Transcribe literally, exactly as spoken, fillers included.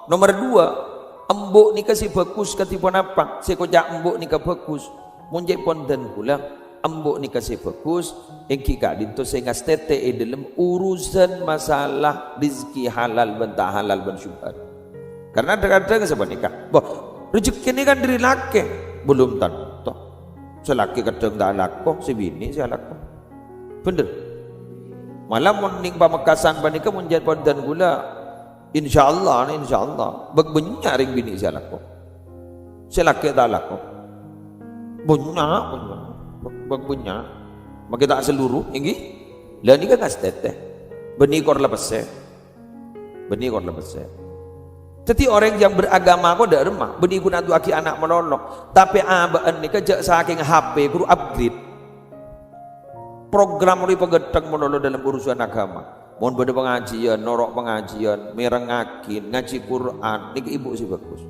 Nomer dua, embu' nèka sè bhâghus kadhi ponapa? Sè èkoca' embu' nèka bhâghus. Mon cè' ponḍhân kaulâ, embu' nèka sè bhâghus, èngghi ka'ḍinto sè ngastètè è ḍâlem urusan masalah rezeki halal bân ta' halal bân syubhat. Karena kadhâng-kadhâng sapanèka, "Bâh, rejekkèna kan ḍâri lakè." Belum tanto. Sè lakè kadhâng ta' alako, sè binè' sè alako. Bhender. Malah mon neng Pamekasan panèka mon cè' ponḍhân kaulâ, insyaallah, insyaallah, bâk bânnya' rèng binè' sè alako. Sè lakè ta' alako. Bânnya', bânnya'. Bâk, bâk bânnya'. Makè ta' saloro, èngghi? Lah nèka ngastètè. Bânnè kor la pèssè. Bânnè kor la pèssè. Dhâddhi orèng yang beragama ko ḍâ' remma, bânnè ghun adu'âghi ana' malolo. Tapè abâ'na nèka jhâ' sakèng H P ghuru upgrade. Program rowa èpaghâḍḍhâng malolo ḍâlem urusan agama. Mon bâḍâ pangajiân, noro' pangajiân, mèrengngaghi, ngajhi Qur'an, nèka embu' sè bhâghus.